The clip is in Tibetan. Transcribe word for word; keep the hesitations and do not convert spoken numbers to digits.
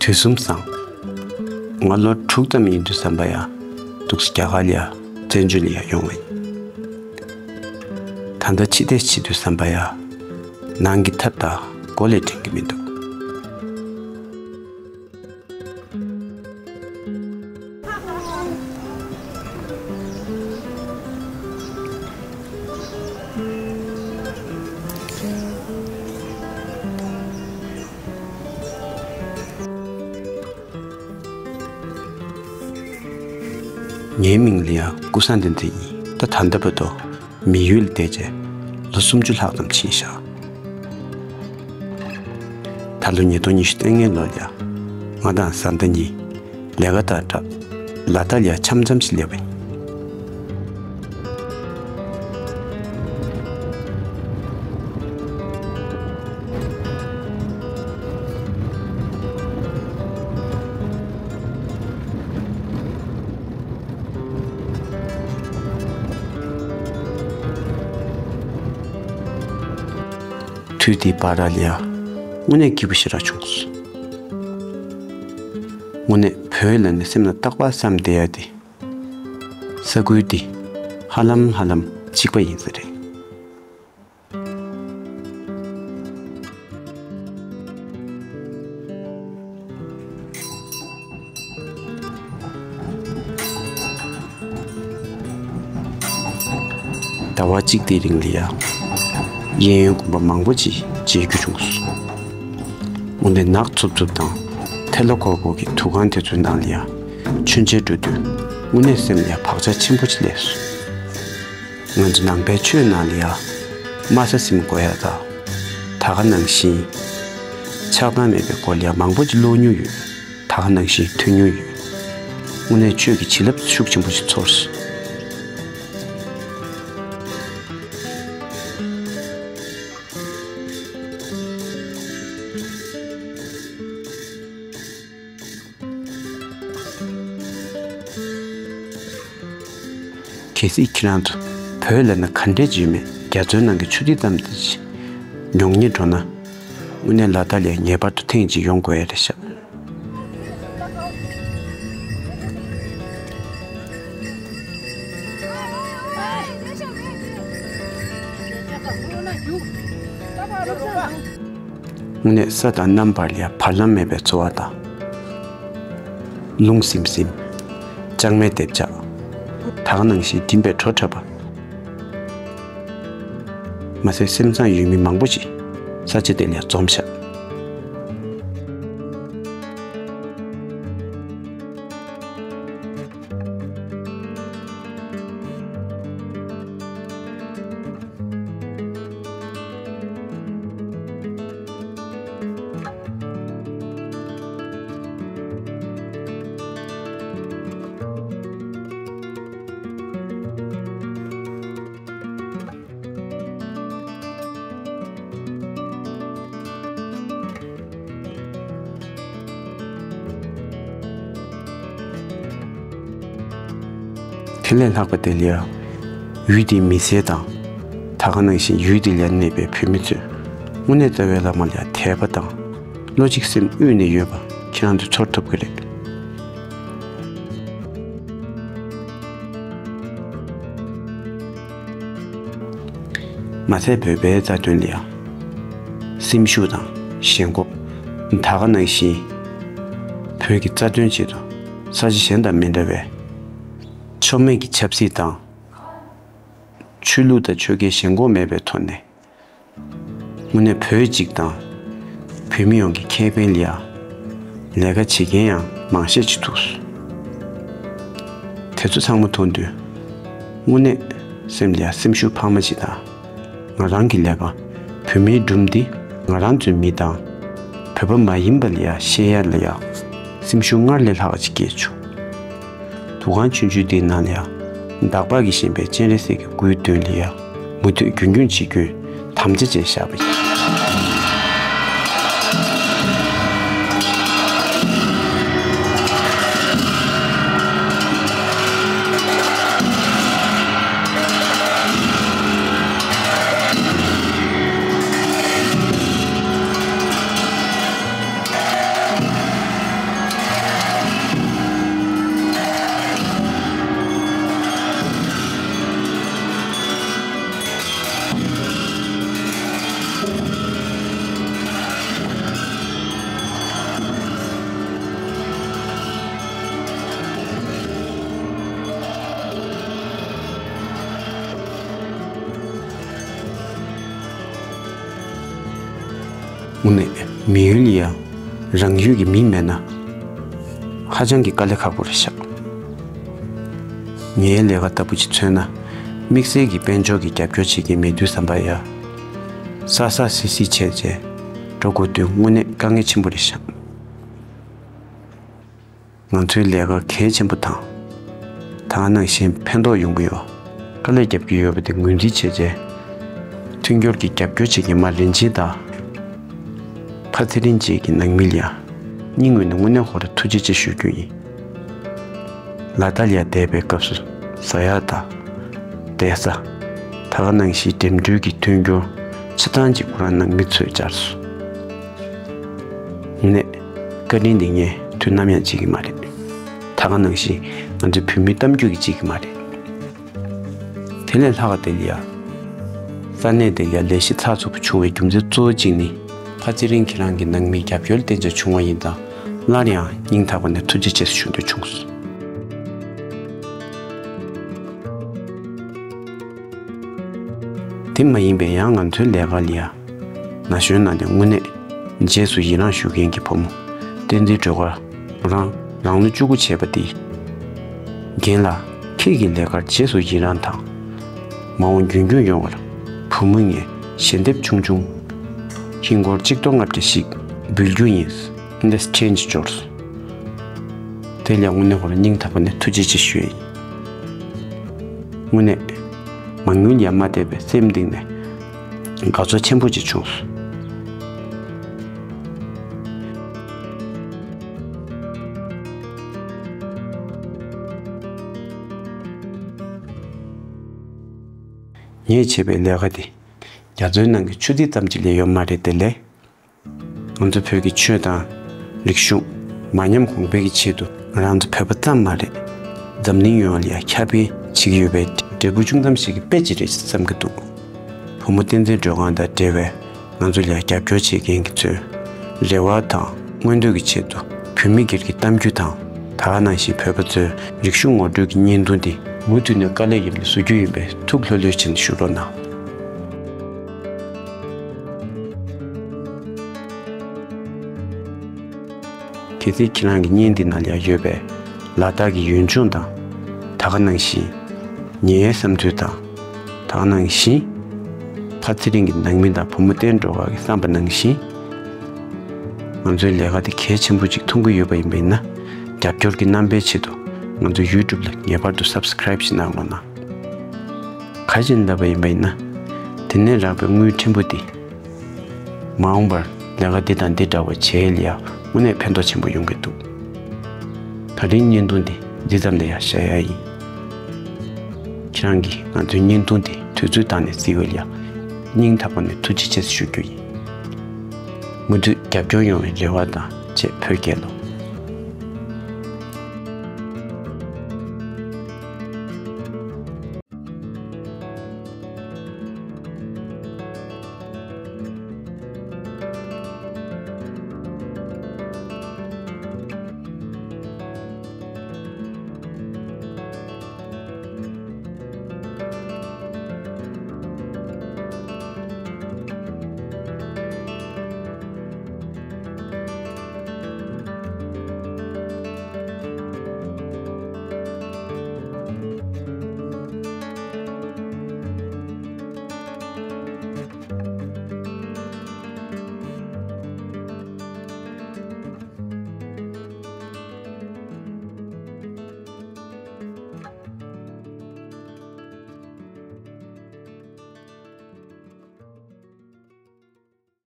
དུས་གསུམ་བཟང་། ང་ལོ་དྲུག་ཙམ་ཡིན་དུས་ཙམ་པ་ཡ། འདུག་སེ་རྒྱ་གར་ལ་ཡ་བཙན་བྱོལ་ལ་ཡ་ཡོང་བ་ཡིན། ད་ལྟ་ཕྱི་བལྟས་བྱེད་དུས་ཙམ་པ་ཡ། ནང་གི་ཐབ་དང་སྒོ་ལས་འགྲིག་གི་མི་འདུག་ངའི་མིང་ལ་ཡ་ཀུ་སན་དན་ཏི་ཡིན། ད་ད་ལྟ་བར་དུ་མི་ཡུལ་ལ་བསྡད་རྗེས་ལོ་སུམ་ཅུ་ལྷག་ཙམ་ཕྱིན་བཞག་ད་ལོ་ཉིས་སྟོང་ཉི་ཤུ་རྩ་ལྔའི་ལོ་ལ་ཡ། ང་དང་བཟའ་ཟླ་གཉིས་ལས་ཀ་དང་སྦྲགས་ལ་དྭགས་ལ་ཡ་འཆམ་འཆམ་ཞིག་སླེབས་པ་ཡིན། དུས་དེའི་བར་ལ་ཡ། དངོས་གནས་སྐྱིད་པོ་ཞེ་དྲག་བྱུང་སོང་། དངོས་གནས་བོད་ལ་ནི་སེམས་ལ་རྟག་པར་བསམ་བསྡད་ཡ་དེ། ས་ཁུལ་འདི་ཧ་ལམ་ཧ་ལམ་གཅིག་པ་ཡིན་ས་རེད། ཟླ་བ་གཅིག་དེའི་རིང་ལ་ཡ། གཡས་གཡོན་དགོན་པ་མང་པོ་ཅིག་མཇལ་རྒྱུ་བྱུང་སོང་། དངོས་གནས་ནག་འཚུབ་འཚུབ་དང་ཐལ་ལོ་འཁོར་འཁོར་གྱི་དུ་ཁང་དེ་ཚོའི་ནང་ལ་ཡ། མཆོད་མཇལ་འགྲོ་དུས་དངོས་གནས་སེམས་ལ་ཡ་བག་ཆགས་ཆེན་པོ་ཅིག་སླེབས་སོང་། ང་ཚོ་ནང་པའི་ཆོས་ནང་ལ་ཡ། དམའ་ས་ཟིན་དགོས་ཡ་དང་། ད་ག་ནང་བཞིན། ཆགས་སྡང་མེད་པའི་སྐོར་ལ་ཡ་མང་པོ་ཅིག་ཀློག་མྱོང་ཡོད། ད་ག་ནང་བཞིན་ཐོས་མྱོང་ཡོད། དངོས་གནས་ཆོས་ཀྱི་བྱིན་རླབས་ཤུགས་ཆེན་པོ་ཞིག་ཚོར་སོང་། གལ་སྲིད་ཁྱེད་རང་ཚོ་བོད་ལ་ན་ག་འདྲས་ཡོད་མེད་རྒྱ་མཚོའི་ནང་གི་ཆུ་ཐིགས་ཙམ་དེ་ཅིག་མྱོང་ངེས་འགྲོ་ན། དངོས་གནས་ལ་དྭགས་ལ་ངེས་པར་དུ་ཐེངས་གཅིག་ཡོང་དགོས་ཡ་རེད་ཤག་དངོས་གནས་ས་དང་གནམ་བར་ལ་ཡ་བར་ལམ་མེད་པའི་འཚོ་བ་དང་། རླུང་ཟིམ་ཟིམ། ལྕང་མའི་འདེབས་ཆགས། ད་ག་ནང་བཞིན་འགྲིམ་པའི་བྲོ་འཁྲབ་པ། མ་ཟད་སེམས་བཟང་ཡུལ་མི་མང་པོ་ཞིག་ས་ཆ་དེ་ལ་འཛོམས་ཤག་དེ་ལས་ལྷག་པ་དེ་ལ་ཡ། ཡུལ་དེའི་མི་སེར་དང་། ད་ག་ནང་བཞིན་ཡུལ་དེ་ལ་གནས་པའི་བོད་མི་ཚོས་དངོས་གནས་རྩ་བའི་བླ་མ་ལ་ཡ་དད་པ་དང་། བློ་གཅིག་སེམས་དབུས་ནས་ཡོད་པ་ཁྱེད་རང་ཚོས་ཚོར་ཐུབ་ཀྱི་རེད། མ་ཟད་བོད་པའི་རྩ་དོན་ལ་ཡང་སེམས་ཤུགས་དང་ཞེན་ཁོག་ད་ག་ནང་བཞིན་བོད་ཀྱི་རྩ་དོན་ཆེད་དུ་ས་ཆ་གཞན་དང་མི་འདྲ་བའི་ཕྱོགས་མེད་ཀྱི་ཆབ་སྲིད་དང་ཆོས་ལུགས་དང་ཆོལ་ཁའི་ཞེན་ཁོག་མེད་པའི་ཐོག་ནས། དངོས་གནས་བོད་གཅིག་དང་བོད་མི་ཡོངས་ཀྱི་ཁེ་ཕན་ལ་ཡང་ལས་ཀ་བྱེད་མཁན་ཡང་མང་ཤས་ཅིག་འདུག་དེ་ཚོ་ཚང་མ་མཐོང་དུས་དངོས་གནས་སེམས་ལ་ཡང་སེམས་ཤུགས་འཕར་མ་ཅིག་དང་། ང་རང་གི་ལས་ཀ་བོད་མིའི་སྒྲུང་འདི་ང་རང་ཚོའི་མི་དང་བོད་པ་མ་ཡིན་པ་ལ་ཡང་བཤད་ཡ་ལ་ཡང་སེམས་ཤུགས་སྔར་ལས་ལྷག་ཅིག་སྐྱེས་བྱུང་། འདུ་ཁང་ཆུང་ཆུང་འདིའི་ནང་ལ་ཡང་འདག་པ་གིས་བཞེངས་པའི་སྤྱན་རས་གཟིགས་ཀྱི་སྐུའི་མདུན་ལ་ཡང་མུ་མཐུད་རྒྱུན་སྐྱོང་བྱེད་རྒྱུའི་དམ་བཅའ་བྱས་བཞག་པ་ཡིན། དངོས་གནས་མི་ཡུལ་ལ་ཡང་རང་ཡུལ་གྱི་མི་མེད་ན་ཧ་ཅང་གི་དཀའ་ལས་ཁག་པོ་རེད་ཤག། ངའི་ལས་ཀ་ལྟ་བུ་ཅིག་མཚོན་ན། དམིགས་བསལ་གྱི་དཔལ་འབྱོར་གྱི་རྒྱབ་སྐྱོར་བྱེད་མཁན་མེད་དུས་ཙམ་པ་ཡ། ས་ས་སི་སི་བྱས་བྱས་འགྲོ་དགོས་དུས་དངོས་གནས་དཀའ་ངལ་ཆེན་པོ་རེད་ཤག། ང་ཚོའི་ལས་ཀ་གལ་ཆེན་པོ་དང་། ད་ག་ནང་བཞིན་ཕན་ཐོགས་ཡོང་གི་ཡོད། དཀའ་ལས་རྒྱབ་ཀྱི་ཡོད་པ་དེ་ངོས་འཛིན་བྱས་རྗེས། མཐུན་འགྱུར་གྱི་རྒྱབ་སྐྱོར་བྱེད་མཁན་མ་རིན་ཆེན་དང་། ཕ་ཚེ་རིང་བཅས་ཀྱི་ནང་མི་ལ་ཡ། སྙིང་ངོས་ནས་དངོས་གནས་ཁོ་ར་ཐུགས་རྗེ་ཆེ་ཞུ་རྒྱུ་ཡིན། ལ་དྭགས་ལ་ཡ་བསྡད་པའི་སྐབས་སུ་ཟ་ཡག་དང་། བསྡད་ས། ད་ག་ནང་བཞིན་འགྲིམ་འགྲུལ་གྱི་མཐུན་འགྱུར་ཆ་ཚང་གཅིག་ཁོ་རང་ནང་མི་ཚོས་སྦྱར་སོང་། དངོས་གནས་བཀའ་དྲིན་འདི་ངས་དུས་ནམ་ཡང་བརྗེད་ཀྱི་མ་རེད། ད་ག་ནང་བཞིན་ང་ཚོའི་བོད་མིའི་གཏམ་རྒྱུད་ཀྱིས་བརྗེད་ཀྱི་མ་རེད། དེ་ལས་ལྷག་དེ་ལ་ཡ། ས་གནས་དེ་ལ་ཡ་ལས་གཞི་ཚགས་ཚུད་པོ་བྱུང་བའི་རྒྱུ་མཚན་གཙོ་བོ་གཅིག་ནི། ཕ་ཚེ་རིང་ཁྱེད་རང་གི་ནང་མིའི་རྒྱབ་སྐྱོར་བརྟེན་བྱས་བྱུང་བ་ཡིན་ཙང་། སླར་ཡང་སྙིང་ཐག་པ་ནས་ཐུགས་རྗེ་ཆེ་ཞུ་འདོད་བྱུང་སོང་། དེ་མ་ཡིན་པའི་ཡང་ང་ཚོའི་ལས་ཀ་ལ་ཡ། ན་གཞོན་ནང་ནས་དངོས་གནས་རྗེས་སུ་ཡི་རངས་ཞུ་མཁན་གྱི་བུ་མོ་བསྟན་འཛིན་སྒྲོལ་དཀར་མོ་རང་རང་ལོ་བཅུ་དགུ་བྱས་པ་དེ། རྒན་ལགས། ཁྱེད་ཀྱི་ལས་ཀར་རྗེས་སུ་ཡི་རངས་དང་། མ་འོངས་རྒྱུན་འཁྱོངས་ཡོང་བར་བུ་མོ་ངས་ཞལ་འདེབས་ཆུང་ཆུང་ཧིན་སྒོར་གཅིག་སྟོང་ལྔ་བརྒྱ་ཞིག་འབུལ་རྒྱུ་ཡིན། འདི་ཆེན་ཇི་འབྱོར། དེ་ལས་དངོས་གནས་ཁོ་རང་སྙིང་ཐག་པ་ནས་ཐུགས་རྗེ་ཆེ་ཞུ་ཡ་ཡིན། དངོས་གནས། མ་དངུལ་ཡར་མ་བལྟས་པའི་སེམས་གཏིང་ནས་དགའ་ཚོར་ཆེན་པོ་ཅིག་བྱུང་སོང་། ངས་བྱས་པའི་ལས་ཀ་དེ་རྒྱ་མཚོའི་ནང་གི་ཆུ་ཐིགས་ཙམ་ཅིག་ལས་ཡོད་མ་རེད་དེ་ལས། ང་ཚོ་བོད་ཀྱི་ཆོས་དང་རིག་གཞུང་མ་ཉམས་གོང་འཕེལ་གྱི་ཆེད་དུ་ང་རང་ཚོ་བོད་པ་ཙམ་མ་རེད། འཛམ་གླིང་ཡོངས་ལ་ཡང་ཁྱབ་སྤེལ་བྱེད་ཀྱི་ཡོད་པའི་འབྲས་བུ་ཅུང་ཙམ་ཞིག་གི་དཔེ་ཅིག་རེད་བསམ་གྱི་འདུག། བུ་མོ་བསྟན་འཛིན་སྒྲོལ་དཀར་དང་འབྲེལ་བའི་ང་ཚོ་ལ་རྒྱབ་སྐྱོར་བྱེད་མཁན་གྱི་ཚོའི་རེ་བ་དང་མངོན་འདོད་ཀྱི་ཆེད་དུ་བོད་མི་སྒེར་གྱི་གཏམ་རྒྱུད་དང་། ད་ག་ནང་བཞིན་བོད་པ་ཚོའི་རིག་གཞུང་ངོ་སྤྲོད་ཀྱི་བརྙན་ཐུང་འདི་མུ་མཐུད་ནས་དཀའ་ལས་ཡོད་མེད་བཟོ་རྒྱུ་ཡིན་པས་ཐུགས་ལྷོད་ལྷོད་བྱས་ནས་བཞུགས་རོགས་གནང་། གལ་སྲིད་ཁྱེད་རང་གི་བརྙན་འདི་ནང་ལ་ཡང་ཡོད་པའི་ལ་དྭགས་ཀྱི་ཡུལ་ལྗོངས་དང་། ད་ག་ནང་བཞིན་ངའི་བསམ་ཚུལ་དང་། ད་ག་ནང་བཞིན་ཕ་ཚེ་རིང་གི་ནང་མི་དང་བུ་མོ་བསྟན་སྒྲོལ་དཀར་གྱི་བསམ་པ་ནང་བཞིན་ང་ཚོའི་ལས་ཀ་འདི་གལ་ཆེན་པོ་ཅིག་མཐོང་གི་ཡོད་པ་ཡིན་པ་ཡིན་ན། རྒྱབ་སྐྱོར་གྱི་རྣམ་པའི་ཆེད་དུ་ང་ཚོ་ཡུ་ཊུབ་ལ་ངེས་པར་དུ་སབ་སི་ཀེ་རེབ་ཞིག་གནང་རོགས་གནང་། ག་རེ་བྱས་ནས་ལབ་པ་ཡིན་པ་ཡིན་ན། དེ་ནས་རག་པའི་དངུལ་ཕྲན་བུ་དེ། མ་འོངས་པར་ལས་ཀ་འདི་དང་འདི་འདྲ་བ་བྱེད་ཡས་ལ་ཡང་དངོས་གནས་ཕན་ཐོགས་ཆེན་པོ་ཡོང་གི་འདུག། ད་རིང་བརྙན་ཐུང་འདི་འདི་ཙམ་ལ་ཡང་བཞག་ཡ་ཡིན། ཁྱེད་རང་གིས་ང་ཚོའི་བརྙན་ཐུང་འདི་དུས་ཚོད་བཏང་ནས་གཟིགས་པ་ལ་ཡང་སྙིང་ཐག་པ་ནས་ཐུགས་རྗེ་ཆེ་ཞུ་རྒྱུ་ཡིན། མུ་མཐུད་རྒྱབ་སྐྱོར་ཡོང་བའི་རེ་བ་དང་བཅས་བོད་རྒྱལ་ལོ།